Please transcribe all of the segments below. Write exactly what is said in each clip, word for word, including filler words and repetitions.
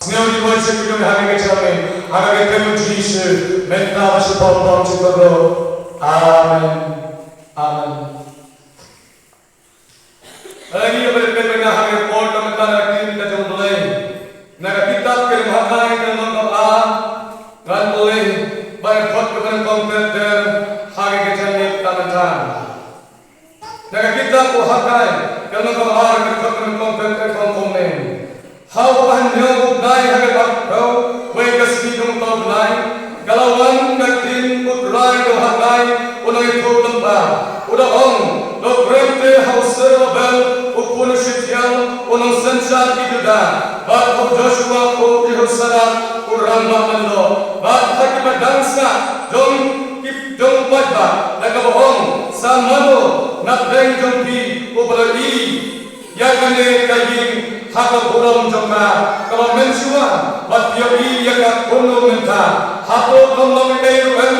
Sngew ïa ki jingkyrkhu jong ngi ha kane ka jingim, ha ka kyrteng u Jisu, mynta bad shapoh bad shapoh. Amen. Amen. Ngi ïa peit, peit, peit ha ka por ka mynta na ka ktien ka jong U Blei. Na ka kitab ka jong u Haggai ka lynnong kaba ar, ngan pule bad ngan khot ka ban ong kumne ter ter ha ka jingim ka mynta. Na ka kitab u Haggai ka lynnong kaba ar, ngan khot ka ban ong kumne ter ter, ong kumne. Ha u hynñiew u bnai ha ka arphew wei ka sngi jong uta u bnai, ka la wan ka ktien U Trai sha u Haggai u nongïathuhlypa, u da ong, to kren te ha u Serubabel u khun u Shealtiel u nongsynshar ki Judah, bad ha u Joshua u khun u Jehozadak u rangbah lyngdoh, bad ha kiba dang sah jong ki jong u paidbah, da kaba ong, sa mano na pdeng jong phi uba la ïohi ïa kane ka ïing ha ka burom jong ka kaba mynshuwa, bad phi ïohi ïa ka kumno mynta? Hato kam long ei ruh em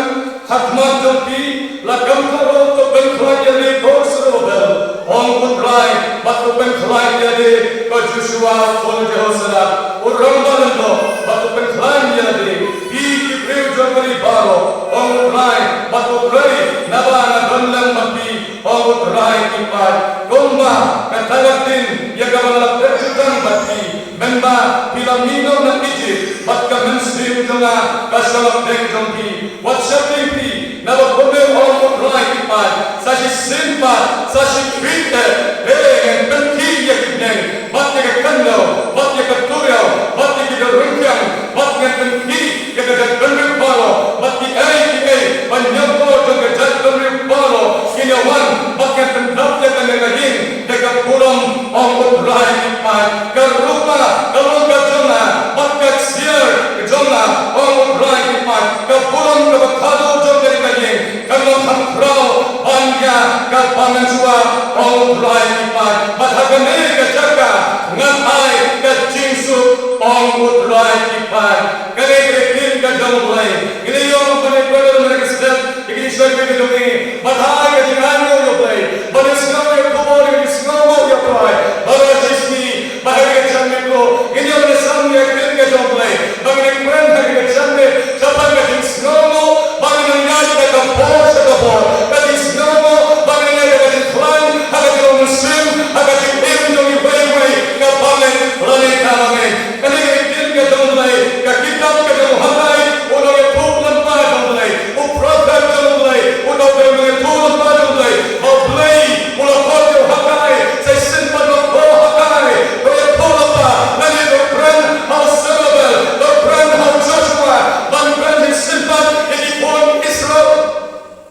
ha khmat jong phi? La kham khot ruh, to pynkhlaiñ ïa lade ko Serubabel, ong U Trai, bad to pynkhlaiñ ïa lade ko Joshua khun u Jehozadak u rangbah lyngdoh, bad to pynkhlaiñ ïa lade, phi ki briew jong ka ri baroh, ong U Trai, bad to trei naba nga don lem bad phi, ong U Trai ki paid. Kumba kata ka ktien ïa kaba nga la trei jutang bad phi, mynba phi la mih noh na Ijipt, bad ka mynsiem jong nga ka shong hapdeng jong phi. Wat sheptieng phi, naba kumne ong U Trai ki paid, sa shisien pat, sa shi pit eh, te ngan pynkhih ïa ki bneng, bad ïa ka khyndew, bad ïa ka turiaw, bad ïa ki dohryngkhiang, bad ngan pynkhih ïa ka jaitbynriew baroh, bad kiei kiei ban ïoh jong ka jaitbynriew baroh kin ïa wan, bad ngan pyndap ïa kane ka ïing da ka burom, ong U Trai ki paid. Ka rupa ka lyngkha jong nga bad ka ksiar jong nga, ong U Trai ki paid, ka burom kaba khadduh jong kane ka ïing, kan long kham khraw ban ïa kaba mynshuwa, ong U Trai ki paid, bad ha kane ka jaka ngan ai ka jingsuk, ong U Trai ki paid. Kane ka ktien ka jong U Blei. Ngi la ïoh ban ïa kordor mynta ka step ïa ka jingsngewbha ka jong ngi, bad ai ka jingainguh ïa U Blei, ban ïa sngew ïa ka khubor, ïa ka jingsngewnguh ïa U Trai baroh shi sngi. Bad ha kane ka janmiet ruh ngin ïa leit sam ïa ka ktien ka jong U Blei, ba ngin ïa kren ha kane ka janmiet shaphang ka jingsngewnguh ba ngin ïaid na ka por sha ka por, ka jingsngewnguh ba ngin ïaid na ka jingkhlaiñ ha ka jinglong mynsiem, ha ka jingim jong iwei iwei, ka bangeit lane ka bangeit. Kane ka ktien ka jong U Blei, ka kitab ka jong u Haggai, u nongïathuhlypa jong U Blei, u prophet jong U Blei, uta u nongïathuhlypa jong U Blei, ba U Blei u la khot ïa u Haggai, sa shisien pat, u la khot Haggai, to ïathuhlypa, lane to kren ha u Serubabel, to kren ha u Joshua, ban kren shisien pat ïa ki khun Israel.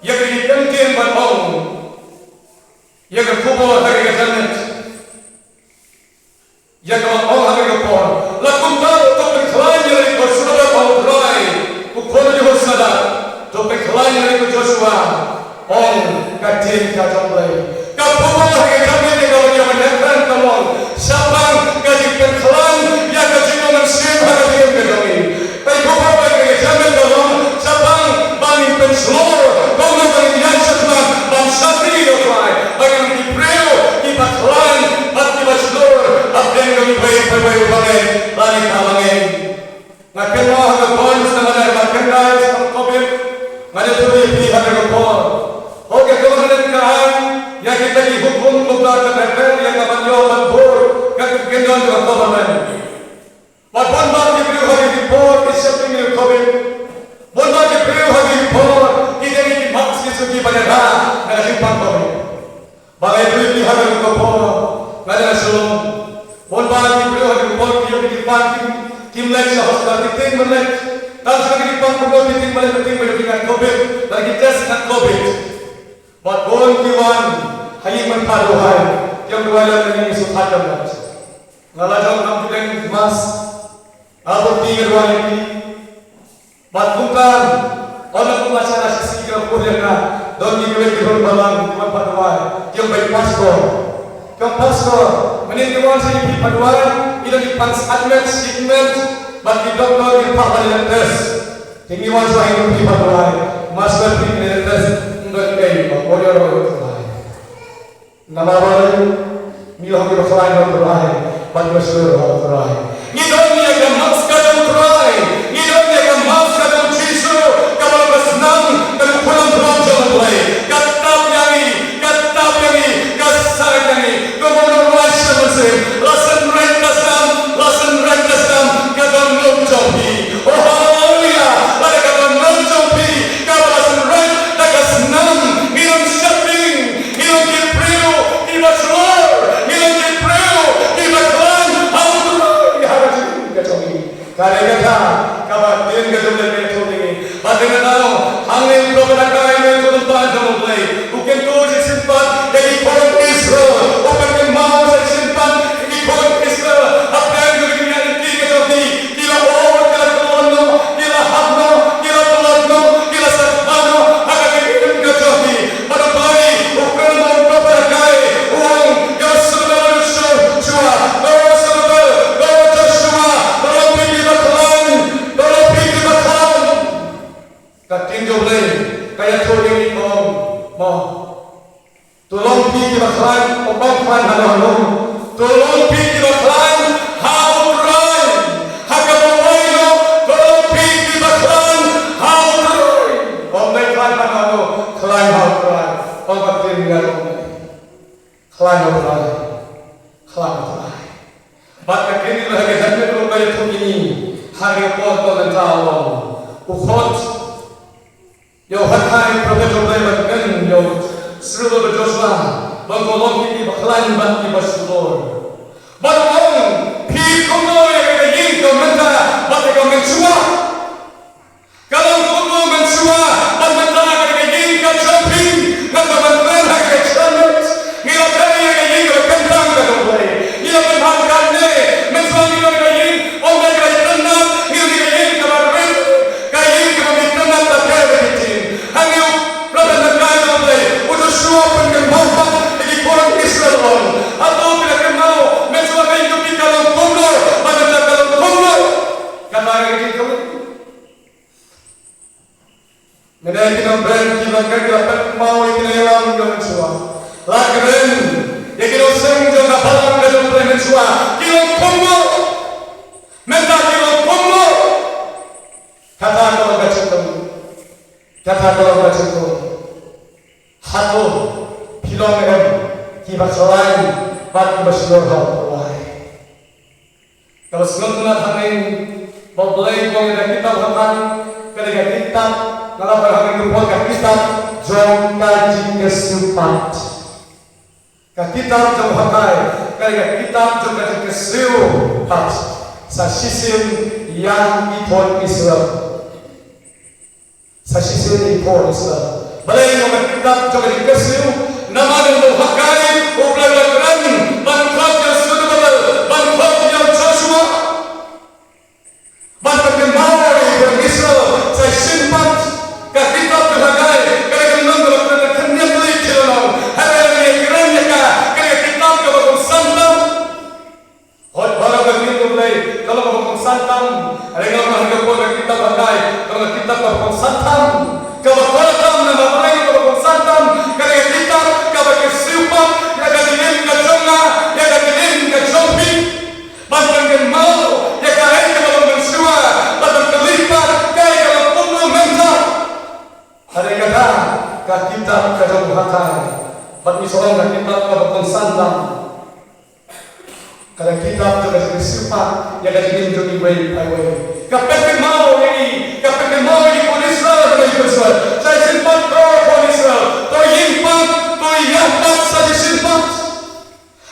Ïa kine ki kyntien ban ong ïa ka khubor ha kane ka janmiet. Ïa kaba ong ha kane ka por, la kumta ruh to pynkhlaiñ ïa lade ko Serubabel, ong U Trai, ko khun u Jehozadak, to pynkhlaiñ ïa lade ko Joshua, ong ka ktien ka jong U Blei. Ka khubor ha kane ka janmiet ïa kaba ngi ïa kren ka long shaphang ka jingpynkhlaiñ ïa ka jinglong mynsiem ha ka jingim ka jong ngi. Ka khubor ba ngi ïa ka janmiet ka long shaphang ba ngin pynshlur kumno ba ngin ïaid shakhmat ban shakri ïa U Trai, ba ngin long ki briew kiba khlaiñ bad kiba shlur hapdeng jong iwei pa iwei u bangeit lane ka bangeit. Nga kynmaw ha ka por mynta, mynta ka pandemic, ka covid, nga la ïathuh ïa phi ha ka por. Hooid, ka government ka ai ïa kita ki hukum kumta, ka ban ïoh ban bud ka kyndon ka government. Bad bun bah ki briew ha kine ki por ki sheptieng ïa u covid. Bun bah ki briew ha kine ki por ki don ki mask, ki shu ki ban ïada na ka jingpang covid. Ba nga ïathuh ïa phi ha kane ka por, nga don ha Shillong. Bun bah ki briew ha kane ka por ki ïoh ki jingpang, kim, kim leit sha hospital, ki tieng ban leit. Tang sha ki jingpang kumno ki tieng ban leit, ki tieng ban ïoh ki ngat covid, lane ki test ngat covid. Bad bun ki wan ha ïing ban phah duwai, ki ong duwai lem, ngi sngewthuh ïa ka. Nga la jong, ngam pdiang mask, nga la pdiang duwai ïa ki. Bad kumta, ynda kumta sha la shi sngi ki la pur ïa nga, don kiwei ki hynmen balang ki wan phah duwai, ki ong beit pastor. Ki ong pastor, mynne ngi wan sha phi phah duwai, ngi don ki pang admit, treatment, bad ki doktor ki phah ban leit test. Te ngi wan sha phi phah duwai, master, phi leit test, ym don ei ba poi ïa u Trai. Namar balei? Ngi long kiba khlaiñ ha u Trai, bad kiba shlur ha u Trai. Ngi don ïa ka mask Ka dei kata kaba ktien ka jong U Blei ka ïathuh ïa ngi. Bad dei kata hangne u prophet Haggai u ïathuh lyngba jong U Blei. U kyntu shisien pat ïa ki khun Israel. U pynkynmaw shisien pat ïa ki khun Israel. Hapdeng jong ka jingïaid lynti ka jong ki, ki la ot, ki la kyllon noh, ki la hap noh, ki la tlot noh, ki la sakhmat noh ha ka jingim ka jong ki. Bad U Blei u kren bad u prophet Haggai, u ong, ko Serubabel Joshua, ko Serubabel, ko Joshua, ko phi kiba khlaiñ, ko phi kiba khlaiñ. Ka ktien jong U Blei ka ïathuh ïa ngi, mo, mo. To long phi kiba khlaiñ, mo, khlaiñ hano hano. To long phi kiba khlaiñ ha U Trai. Ha kaba wai noh, to long phi kiba khlaiñ ha U Trai. Ym dei khlaiñ hano hano, khlaiñ ha U Trai. Ong ka ktien jong U Blei. Khlaiñ ha U Trai. Khlaiñ ha U Trai. Bad ka ktien U Blei ha ka jingmut ruh ka ïathuh ïa ngi. Ha ka por ba mynta u ong, u khot ïa u Haggai, prophet U Blei, ban kren ïa u Serubabel bad Joshua ba kin long ki, kiba khlaiñ bad kiba shlur. Bad u ong, phi kumno ïa ka ïing ka mynta bad ka mynshuwa. Ka long kumno mynshuwa, bad mynta ka dei ka ïing ka jong phi. Nga kwah ban kren ha ka jingmut. Ngi la dei ïa ka ïing kaba kyntang ka jong U Blei. Ngi la pynbha kane, mynshuwa ngi long ka ïing, ym dei kaba itynnad, ngi long ka ïing kaba rit, ka ïing kaba itynnad ka dei ka ïing. Hangne u prophet Haggai jong U Blei, u Joshua u pynkynmaw pat ïa ki khun Israel, u ong, hato phi la kynmaw mynshuwa ka ïing jong phi ka long kumno, bad mynta ka long kumno? Kata ka dei ka ïing. Mynta ki nongkren ki la kren, ki la pynpaw ïa ki nongïalam jong mynshuwa. La kren ïa ki nongseng jong ka balang ka jong U Blei, mynshuwa ki long kumno, mynta ki long kumno. Kata ka long ka jingkylli. Kata ka long ka jingkylli. Hato phi long em kiba khlaiñ bad kiba shlur ha U Trai? Kaba sngewtynnat hangne, ba U Blei u ong ïa ka kitab Haggai, ka dei ka kitab, nga la ong hangne, ka kitab jong ka jingkyrsiew pat. Ka kitab jong Haggai ka dei ka kitab jong ka jingkyrsiew pat. Sa shisien ïa ki khun Israel. Sa shisien ïa ki khun Israel. Balei u ong ka kitab jong ka jingkyrsiew? Namar u Haggai u la kren ban khot ïa u Serubabel, ban khot ïa u Joshua, ban pynkynmaw ïa ki khun Israel. Sa shisien pat ka kitab jong Haggai ka dei ka lynnong kaba khyndiat tylli ki lynnong. Hynrei lada ngi kren ïa ka, ka dei ka kitab kaba kongsan tam. Hooid, baroh ka ktien U Blei ka long kaba kongsan tam. Hynrei nga ong ha kane ka por ka kitab Haggai ka long ka kitab kaba kongsan tam, kaba kongsan tam. Namar balei kaba kongsan tam? Ka dei ka kitab kaba kyrsiew pat ïa ka jingim ka jong nga, ïa ka jingim ka jong phi. Ban pynkynmaw ïa kaei kaba long mynshuwa, ban pynkylli pat kaei kaba long kumno mynta. Hynrei kata ka kitab ka jong u Haggai, bad ngi sa ong ka kitab kaba kongsan tam. Ka dei ka kitab jong ka jingkyrsiew pat ïa ka jingim jong ngi iwei pa iwei. Ka pynkynmaw ïa ngi, ka pynkynmaw ïa ngi khun Israel, ka jingkyrsiew. Sa shisien pat ko khun Israel, to ïeng pat, to ïeng pat sa shisien pat.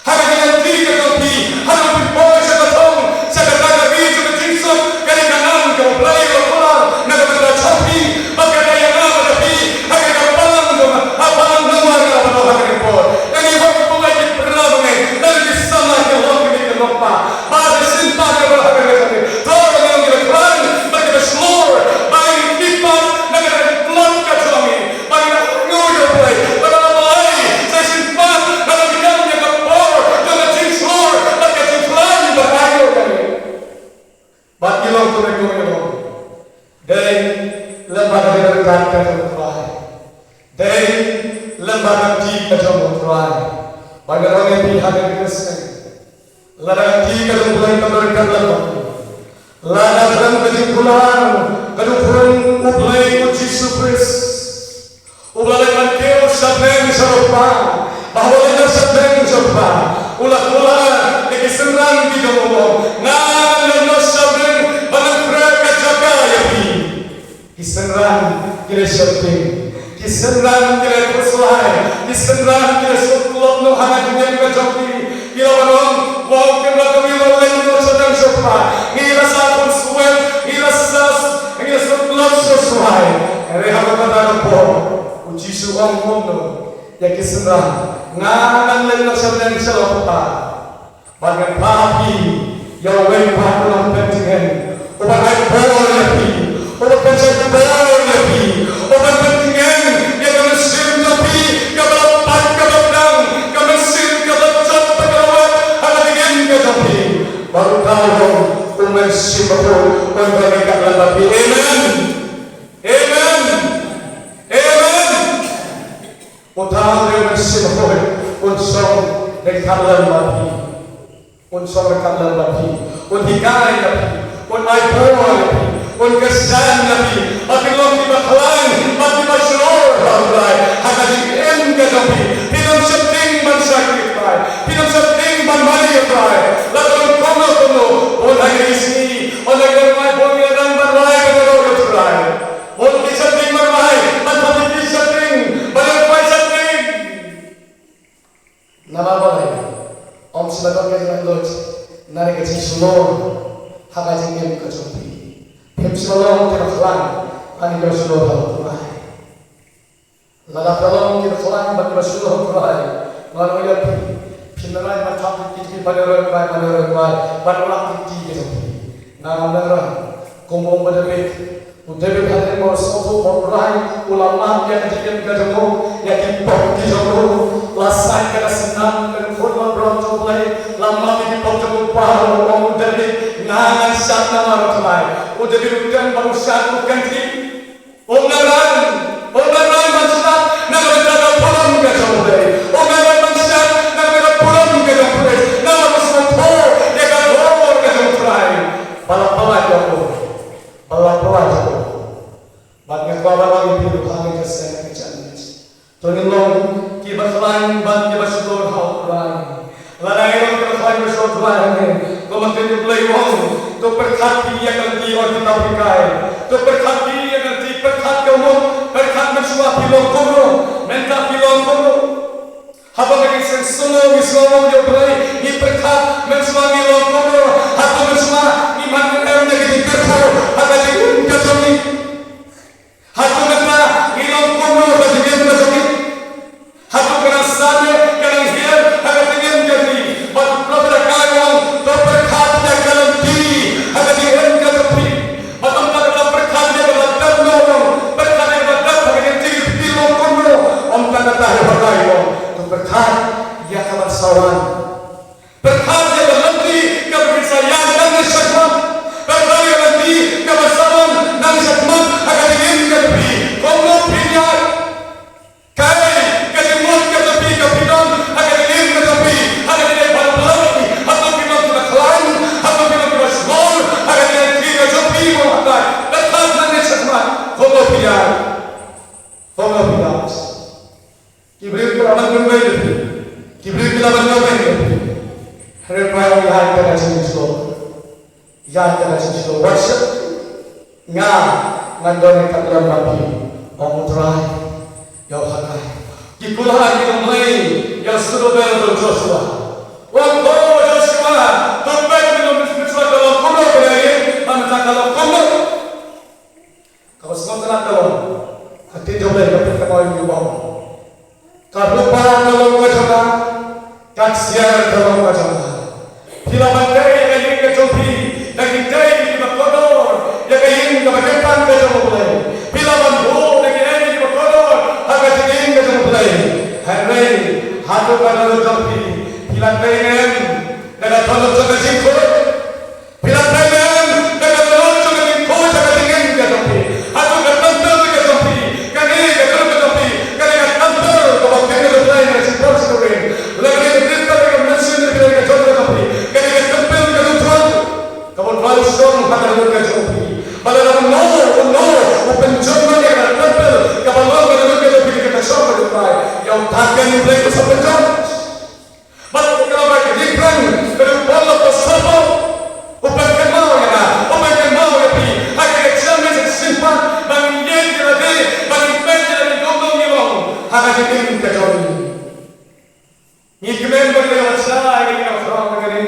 Ha ka jingïaid lynti ka jong phi, haba phi poi sha ka thong, sha kata ka ri jong ka jingsuk, ka ri Kanaan kaba U Blei u la kular na ka bynta jong phi, bad kata ïa nga bad ïa phi, ha ka balang jong, ha balang namar ka la balang ha ka por. Ngi wan ki para bangeit, ngi ki samla ki long ki nongpop. Ba shisien pat ka balang ha ka ri. To ngi long kiba khlaiñ bad kiba shlur, ba ngi ki pat na ka tlot ka jong ngi. Ba ngi la ïoh ïa U Blei, ba la Blei, sa shisien pat, ba la pdiang ïa ka por jong ka jingshlur bad ka jingkhlaiñ ba la ïoh ïa ngi. Bad ngi long kumne kumne kumne. Dei lem bad ka jingkyrkhu ka jong U Trai. Dei lem bad ka kti ka jong U Trai. Ba ngi long ïa phi ha ka Khristan. Lada ka kti ka jong U Blei kam don ryngkat lem bad phi, lada khlem ka jingkular ka jong U Blei U Jisu Khrist, uba la leit ban kiew shapdeng sha U Kpa, ba haba u leit shapdeng sha U Kpa, u la kular ïa ki synran ki jong u, nga ngan leit noh shapdeng ban nang khreh ka jaka ïa phi. Ki synran ki la shapdeng, ki synran ki la khuslai, ki synran ki la sngewtlot noh ha ka jingim ka jong ki. Ki la ong, "Wow, kynrad jong ngi, u la leit noh shapdeng sha U Kpa, ngi la sah khun swet." Ïa ki synran, nga nang leit noh sha bneng sha la u Kpa. Bad ngan phah ha phi ïa uwei pat u nongpynim jingim, uban ai bor ïa phi, uban pynshai bor ïa phi, uban pynjngai ïa ka mynsiem jong phi kaba la pat kaba la dang, ka mynsiem kaba la jot bad kaba la wad ha ka jingim ka jong phi. Bad uta u Mynsiem Bakhuid un don ryngkat lem bad phi. Amen. Amen. Amen. Uta u Mynsiem Bakhuid un shong ryngkat lem bad phi. Un shong ryngkat lem bad phi. Un hikai ïa phi. Un ai bor ïa phi. Un kyrshan ïa phi. Ba phin long kiba khlaiñ bad kiba shlur ha U Trai ha ka jingim ka jong phi. Phin ym sheptieng ban shakri ïa U Trai. Phin ym sheptieng ban mane ïa U Trai. La ka long kumno kumno, bun ha kine ki sngi, ynda ki nongrwai bun ki la dang ban rai ban ïaroh ïa U Trai. Bun ki sheptieng ban rai, ban thap ïa ki sheptieng, ban ïaroh ïa U Trai sheptieng. Namar balei? Ym shym la don ka jinglaitluid na ka jingshlur ha ka jingim ka jong phi. Phim shym la long kiba khlaiñ bad kiba shlur ha U Trai. Lada phi la long kiba khlaiñ bad kiba shlur ha U Trai, ngan ong ïa phi, phin nang ban thap ïa ki, ban ïaroh ïa U Trai, ban ïaroh ïa U Trai, ban rah ïa ki ka jong phi. Nga ngam nang rah kum u David. U David hadien ba u sngewthuh ba U Trai u la map ïa ka jingim ka jong u, ïa ki pop ki jong u, la sait ka synran ka jingkhun babrot jong U Blei, la map ïa ki pop jong u baroh, u ong u David, nga ngan shad namar U Trai. U David u don ba u shad u kynthih. U nang ran, u nang ran ban shad na ka bynta ka burom ka jong U Blei. U nang ran ban shad na ka bynta ka burom ka jong U Blei. Namar u sngewthuh ïa ka dor ka jong U Trai. Ba la pyllait ïa u. Ba la pyllait ïa u. Bad nga kwah ban ong ïa phi ruh ha kane ka sien ka jingmut. To ngin long kiba khlaiñ bad kiba shlur ha U Trai. Lada ngin long kiba khlaiñ bad shlur ha U Trai, kumba U Blei u ong, to pyrkhat phi ïa ka lynti, ong ki nonghikai. To pyrkhat phi ïa ka lynti, pyrkhat ka mut, pyrkhat mynshuwa phi long kumno, mynta phi long kumno. Haba ngi sngewsynei, ngi sngew ïa U Blei, ngi pyrkhat mynshuwa ngi long kumno, hato mynshuwa ngi mad em ïa ka jingkyrkhu ha ka jingim ka jong ngi. Hato mynta ngi long kumno ha ka jingim ka jong ngi? Hato ka nang sah ne ka nang hiar ha ka jingim ka jong ngi? Bad u Prophet Haggai u ong, to pyrkhat ïa ka lynti ha ka jingim ka jong phi. Bad ym tang kata pyrkhat ïa kaba dap, u ong, pyrkhat ïa kaba dap ha ka jingim jong phi, long kumno. Ym tang kata, u Haggai u ong, to pyrkhat ïa kaba sa wan. Pyrkhat ïa ka lynti kaba phin sa ïaid nangne shakhmat. Pyrkhat ïa ka lynti kaba sa wan nangne shakhmat ha ka jingim ka jong phi. Kumno phin ïaid? Kaei ka jingmut ka jong phi kaba phi don ha ka jingim ka jong phi? Ha ka jingim ba phi don, hato phi don kiba khlaiñ, hato phi don kiba shlur ha ka jingim ka jong phi? Mo hatai, pyrkhat nangne shakhmat. Kumno phin ïaid? Kumno phin ïaid? Ki briew ki la ban kynbeit ïa phi. Ki briew ki la ban kynbeit ïa phi. Hynrei U Trai u ong ïaid da ka jingshlur. Ïaid da ka jingshlur. Wat sheptieng. Nga ngan don ryngkat lem bad phi, ong U Trai ïa u Haggai. Ki kular ki nongmlei ïa u Serubabel bad u Joshua. U ong, ko Joshua, to peit, mynshuwa ka long kumno ka ïing, mynta ka long kumno. Kaba sngewtynnat ka long, ka ktien jong U Blei ka pynkynmaw ïa ngi ba ka rupa ka long ka jong nga, ka ksiar ka long ka jong nga. Phi lah ban tei ïa ka ïing ka jong phi da ki tei kiba kordor, ïa ka ïing kaba kyrpang ka jong U Blei. Phi lah ban buh da ki tei kiba kordor ha ka jingïing ka jong U Blei. Hynrei hato ka dohnud jong phi, phi la tei ne em da ka dohnud jong ka jingkhuid? Phi la tei ne em da ka dohnud jong ka jingkhuid ha ka jingim ka jong phi? Hato ka templ ka jong phi, kane ka dohnud ka jong phi, kane ka templ kaba phi la tei na ka jingpyrshah ka ring, lane kane ka templ ka mynsiem ka jong phi, kane ka templ ka jong phi, kaba U Trai u shong ha ka dohnud ka jong phi? Ba lada uno uno u pynjot ïa ka templ kaba long ka dohnud ka jong phi, ka shong ka jong phi, ïa uta U Blei u sa pynjot. Bad ka long ka jingkren ka dei u Paul u apostol, u pynkynmaw ïa nga, u pynkynmaw ïa phi ha ka jingïaseng jingpynshoi ba ngin ïeit ïa lade, ba ngin peit ïa lade kum ba ngi long ha ka jingim ka jong ngi. Ngi kmen ba ngi la shna ïa ka jingïaseng ka jong ngi.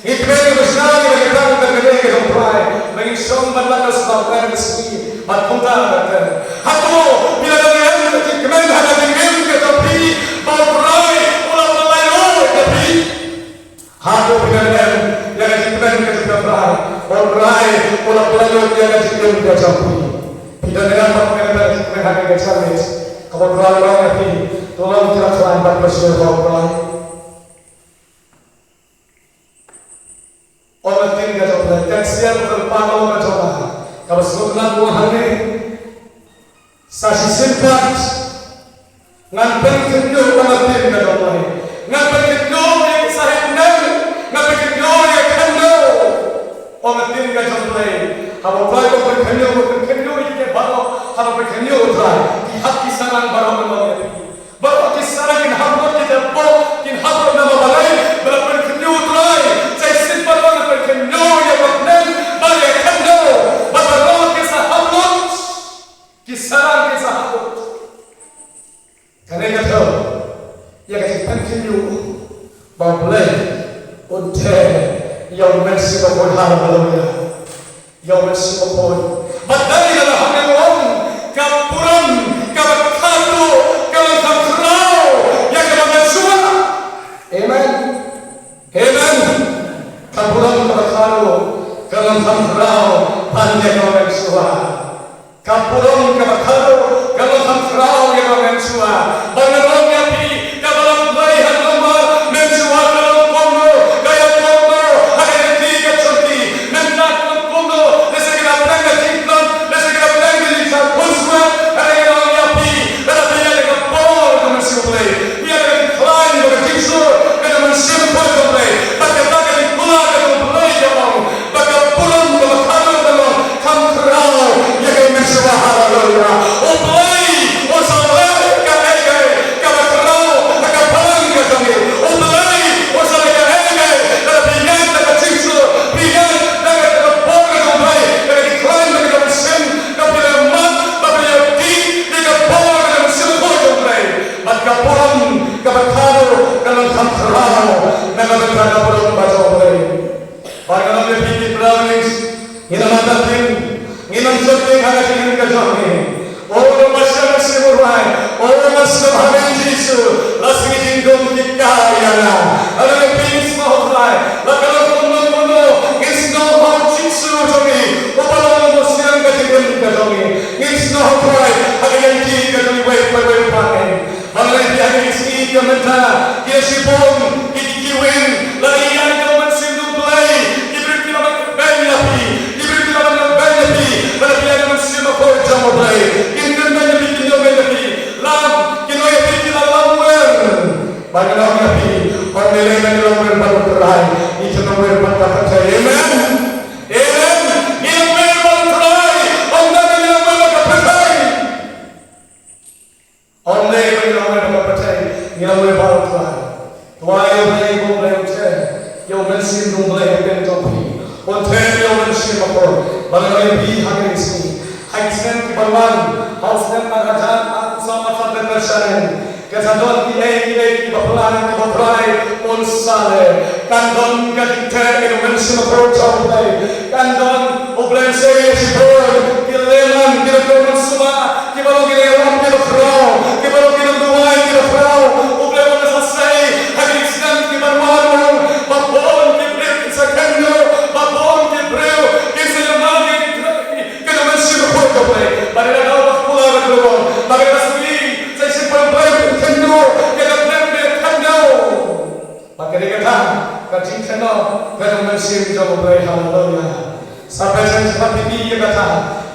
Ngi kmen ba ngi la shna ïa ka jingïaseng ka jong ngi, ka jong U Trai, ba ngin shong ban lap ïa u Sngewbha ka sngi bad kumta ban kren. Hato phi la dang ïa ka jingkmen ha ka jingim ka jong phi? Pynlong ïa ka jingim ka jong phi. Phi don ïa ka jingim ka jong phi. Kaba Trai long ïa phi. To long ki la khlaiñ bad ka jingim ka Trai. Ong ka ktien ka jong U Blei, ka ksiar ka lypa ka long ka jong nga. Kaba sngewtynnat ka ong hangne. Sa shisien pat ngan pynkhynñiuh, ong ka ktien ka jong U Blei. Ngan pynkhynñiuh ïa ki sahit bneng, ngan pynkhynñiuh ïa ki khyndew, ong ka ktien ka jong U Blei. Haba U Trai u pynkhynñiuh, u pynkhynñiuh ïa ki baroh, haba pynkhynñiuh U Trai, ki hap ki sarang baroh ban long ïa phi. Baroh ki sarang kin hap lut, ki jabok kin hap lut namar balei? Ba la pynkhynñiuh U Trai. Sa shisien pat ngan pynkhynñiuh ïa ka bneng bad ïa ka khyndew, bad baroh kin sa hap lut. Ki sarang kin sa hap lut. Kane ka thew ïa ka jingpynkhynñiuh ba U Blei un theh ïa U Mynsiem Bakhuid. Haleluia. Ïa U Mynsiem Bakhuid. Bad dei na la hangne u ong, ka burom kaba khadduh ka long kham khraw ïa kaba mynshuwa. Amen. Amen. Ka burom kaba khadduh ka long kham khraw ban ïa kaba mynshuwa. Ka burom kaba khadduh ka long kham khraw ïa kaba mynshuwa. Ba ngan ong ïa phi, kaba long Blei ha ka lum mynshuwa ka long kumno, ka ïa kumno ha ka ïing ka jong phi. Mynta ka long kumno, lehse ka la pynlong ka jingtlot, lehse ka la pynlong ka jingshah khunswet. Hynrei ngan ong ïa phi, lada phi ïaid da ka bor ka Mynsiem Blei, phi ïaid da ka jingkhlaiñ bad ka jingsuk ka Mynsiem Bakhuid jong U Blei, bad kata ka jingkular ka jong U Blei ka ong ba ka burom kaba khadduh ka long kham khraw ïa ka mynshuwa. Haleluia. U Blei un sa leh kaei kaei kaba khraw ha ka balang ka jong ngi. U Blei un sa leh kaei kaei lada phi ïaid da ka jingsuk, phi ïaid da ka bor ka jong U Blei, da ka jingkhlaiñ bad ka mynsiem, ka phi la mad bad phi la ïohi ïa ka bor ka jong U Mynsiem Bakhuid jong U Blei. Bad ka burom kaba khadduh ka long kham khraw na ka bynta ka burom ba jong U Blei. Bad ngan ong ïa phi ki para bangeit, ngin ym ïa ktien, ngin ym sheptieng ha ka jingim ka jong ngi. O, naba sha Mynsiem U Trai, o, ngan sngewbha ïa Jisu, la sngi jingdum ki kha ïa nga. Ngan ong ïa phi ngin sngewbha ïa U Trai, la ka long kumno kumno, ngin sngewbha ïa Jisu jong ngi, uba long u Mynsiem ka jingim ka jong ngi. Ngin sngewbha ïa U Trai ha ka ïing ki ka jong ngi, wei pa wei pa. Ba ngi la ïa ki sngi ka mynta, ki la shibun ki, ki, ki win, la ïa ka Mynsiem jong U Blei, ki briew ki la ban kyrpang ïa phi, ki briew ki la ban kyrpang ïa phi, ba la phi ïa ka Mynsiem Bakhuid jong U Blei, kin kyrpang ïa phi, kin ïoh ïa phi, lam, kin ïoh ïa phi, ki la lam wer. Ba ngi la ïa phi, ba ngi la ïa lam wer bad U Trai, ngi la lam wer bad ka pyrthei. Amen. Amen. Ngi lam wer bad U Trai, ym dei ngi lam wer bad ka pyrthei. Ym dei ba ngi lam wer bad ka pyrthei, ngi lam wer bad U Trai. Duwai ïa U Blei ba U Blei un theh ïa u Mynsiem jong U Blei hapdeng jong phi. Un theh ïa u Mynsiem Bakhuid. Ba ngi la ïa phi ha kine ki sngi, ha ki snem kiban wan, ha u snem ar hajar arphew saw, arphew saw, arphew saw, arphew saw. Kan sa don kiei kiei kiba phylla kiba U Trai un sa leh. Kan don ka jingtheh ïa u Mynsiem Bakhuid jong U Blei. Kan don, U Blei un sei ïa shibun ki lehman, ki lehman suba, kiba long ki lehman kiba khraw, kiba long ki lehman duwai kiba khraw. U Blei un sa sei ha ki snem kiban wan, ba bun ki briew kin sa kynnoh, ba bun ki briew kin sa ïa mane ïa ki Ka dei ka mynsiem bakhuid ka Blei. Ba dei ka daw ba kular ka Blei. Ba dei ka sngi sa shisien ba Blei u kynnoh ïa ka bneng ba khyndew. Ba ka dei kata ka jingkynnoh ka dei ka mynsiem jong U Blei. Haleluya. Sa pyrshang sha phi ïa kata.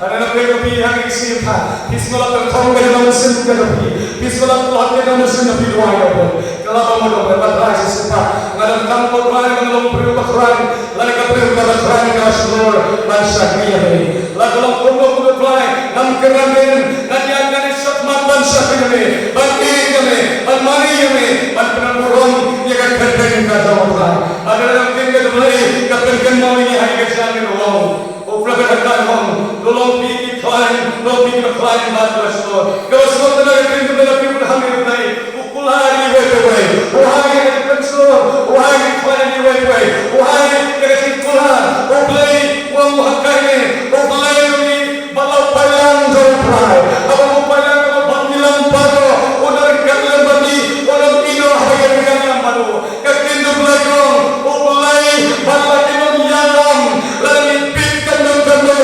Ba dei ka Blei ka phi ha ka sngi ka. Phi sngewlap ka thong ka dei ka mynsiem ka dei phi. Phi sngewlap ka mynsiem ka phi, duwai ïa U Blei. Ka la ba mo dong ba trai sa shisien ba nga donkam ko Trai, nga long briew ba khlaiñ, lane ka briew kaba khlaiñ ka shlur ban shakri ïa me. La ka long kumno kumno Trai, ngam kyrmen, ngan ïaid ngan ïashakmat ban shakri ïa me, ban ïeit ïa me, ban mane ïa me, ban pynburom ïa ka kyrteng ka jong U Trai. Ba ka long ktien ka jong U Blei ka pynkynmaw ïa ngi ha ka jingim ka long. U Blei ka khlaiñ, to long phi ki khlaiñ, long phi ki khlaiñ bad ka shlur. Ka shlur ka dei ka ktien ka Blei, ka ktien ka Blei. U kular ïa iwei pa iwei. U hai ïa ka jingpynshlur, u hai ïa ka jingkhlaiñ ïa iwei pa iwei. U hai ïa ka jingkular. U Blei u ong ha kane, U Blei u ong ba la u paidlang jong U Trai. Haba u paidlang ka ban ïalam bad u, u dang ryngkat lem bad ngi, u dang ïehnoh haba ïa ryngkat lem bad u. Ka ktien U Blei ka ong, U Blei ba la ki nongïalam, la ki pit ka nong ka nong.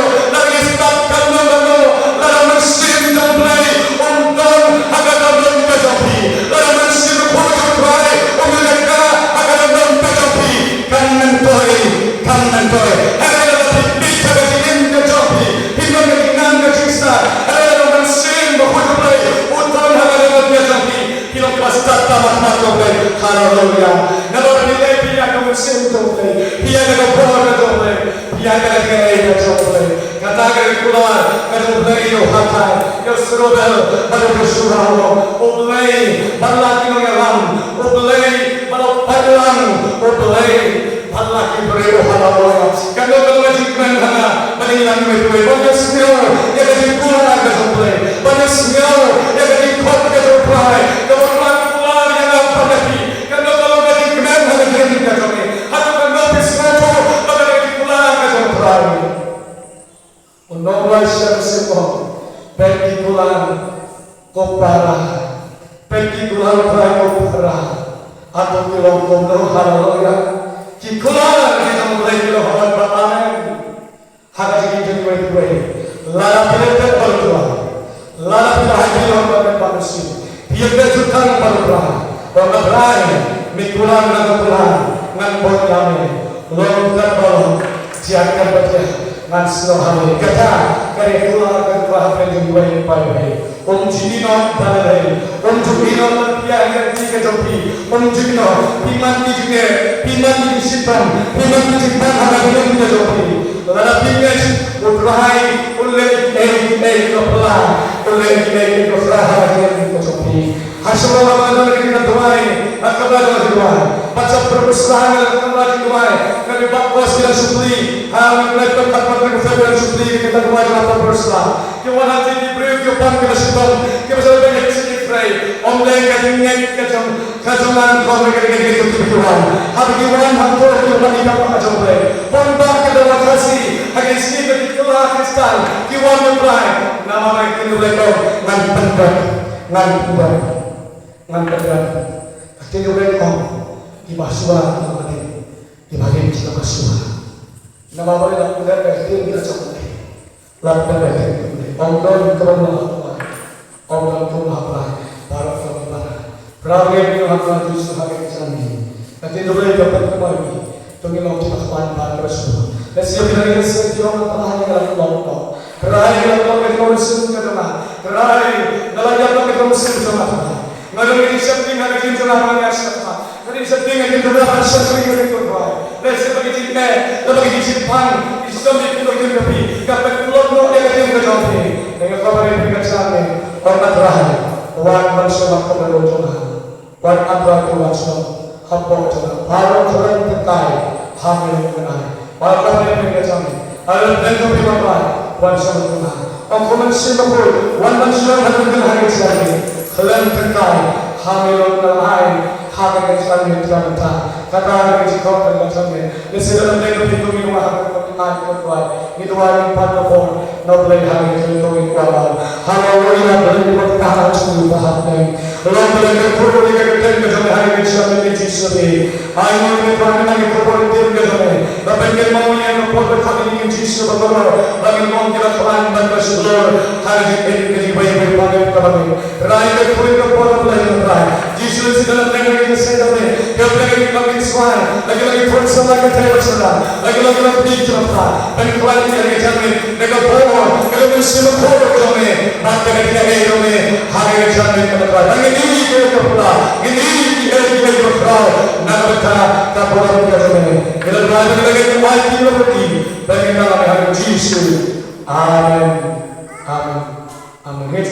Kular ka jong U Blei ïa u Haggai, ïa u Serubabel bad ïa u Joshua, U Blei ba la ki nongïalam, U Blei ba la pynlang, U Blei ba la ki briew, haleluya. Kano kano ka jingkmen ha nga, ba ngi nang mih ruh ban ïa sngew ïa ka jingkular ka jong U Blei, ban ïa sngew ïa ka jingkhot ka jong U Trai, kaba la kular ïa nga bad ïa phi. Kano kano ka jingkmen ha ka jingim ka jong ngi, hato kano phi sngewthuh ba ka dei ka jingkular ka jong U Trai? U nongrwai Shem Simon, peit ki kular ko para, peit ki kular ko para. Hato ki long kumno, haleluya? Ki kular ki jong U Blei ki long hooid bad amen. Ha ka jingim jong iwei pa iwei, lada phi leh peit bad U Trai, lada phi la hap ïa U Trai bad U Mynsiem, phi ïa peit jutang bad U Trai, ong, Trai, me kular na ka kular, ngan bud ïa me. Long katba long, jia katba jia, ngan sngewbha ïa me. Kata ka dei ka kular ka jong U Trai hapdeng jong iwei pa iwei. Um ju ïehnoh da lade, um ju ïehnoh da ka jingïaid lynti ka jong phi. Um ju ïehnoh, phi man ki jingeh, phi man ki jingshitom, phi man ki jingpang ha ka jingim ka jong phi. Lada phi ngeit, U Trai un leh kiei kiei kiba phylla, un leh kiei kiei kiba phylla ha ka jingim ka jong phi. Ha shuwa ba ngan don ha kane ka duwai, ha ka kamra jong ka duwai, bad sa pyrshah ha kane ka kamra jong ka duwai, nga dei ba kos ki dang shu plie, ha, nga dei ba kos ki dang shu plie, ki dang duwai, nga pyrshah. Ki wan ha ki briew kiba pang kiba shitom, kiba shu pang kiba shitom. Ym dei ka jingngeit ka jong, ka jong ngi, ym dei ka jingngeit ka jong ngi ki wan. Haba ki wan hangto ki wan ïa ka jong U Blei. Pynban ka dawa Khasi ha ki sngi ba ki kylla Khristan ki wan ïa U Blei. Namar ba ki wan ïa U Blei, ngan pyndep, ngan pyndep, ngan pyndep. Ka ktien U Blei ka ong, kiba shuwa ki la rim, kiba rim ki la shuwa. Namar ba la pyndep ka ktien ka jong U Blei. Lada phi ïa ktien U Blei, ym don kaba mlien ha U Blei, ym don kaba mlien ha U Blei. Baroh kaba mlien, Trai, ngi ïa ktien ha U Blei Jisu ha ka jingim. Ka ktien U Blei ka pynkynmaw ïa ngi, to ngin long kiba khlaiñ bad kiba sngewthuh. Lehse phi la ïohi, ïohi, ïohi, Trai, ngi la long, long, long. Trai, ngi la long ka jong U Mynsiem ka jong nga. Trai, nga la ïap da ka jong U Mynsiem jong nga, Trai. Nga don ka jingsheptieng ha ka jingim jong nga, nga sheptieng. Ka jingsheptieng ha ka jingim jong nga, nga sheptieng ha ka jingim jong nga. Lehse ba ki jingeh, lehse ba ki jingpang, ki jingsheptieng, ki jingpang, ka pyntlot noh ïa ka jingim ka jong phi. Nga kyrpad ïa phi ka jingim, ong, Trai, wan ban shong ha ka bynta jong nga. Wan, Trai, to wan shong hapoh jong nga. Baroh khlem tynrai ha me long ngan ai. Baroh khlem tynrai ha me long ngan ai. Wan shong ha me long ngan ai. Ong, Ko Mynsiem Bakhuid, wan ban shong ha me long ngan ai. Khlem tynrai ha me long ngan ai. Ha ka jingim jong nga mynta. Kata ka jingkhot ka jong me. Lehse lada phi ong, ngi duwai ha ka jingim jong nga, Trai. Ngi duwai, ngi pan ka por na U Blei ha ka jingim jong ngi, Trai. Haleluya, Blei, ngi pan ka por jong ngi ha ka jingim. Long Blei, ngi kyrpad ïa ka kyrteng ka jong me ha ka jingim jong ngi, Jisu. Ai mo, ngi pan ka por ka jong me. Ba pynban mo ïa ka por ka jong ngi, Jisu, ba kyrpad ba ngin long kiba khlaiñ bad kiba shlur ha ka jingim ka jong ngi, Blei, Blei, Blei, Blei. Trai, ngi kyrpad ïa ka por, Blei, Trai. Jisu, lehse ka la dang ka jingïaseng jong me. Ka la dang ka jingïaseng, la ki la ki pun sa la ka thai ba sa la. La ki la ki la pun sa la. Ban khlaiñ ïa ka jingim, da ka bor, ka la mynsiem ka bor jong me. Bad ka la ki la jong me. Ha ka jingim ka la Trai. Ba ngi ïohi ka por la. Ngi ïohi ka por la. Na ka bynta ka bor ka jong me. Ka la Trai, ba ngi la ki la ki la ki. Ba ngi la ha Jisu. Amen. Amen. Amen. Ngeit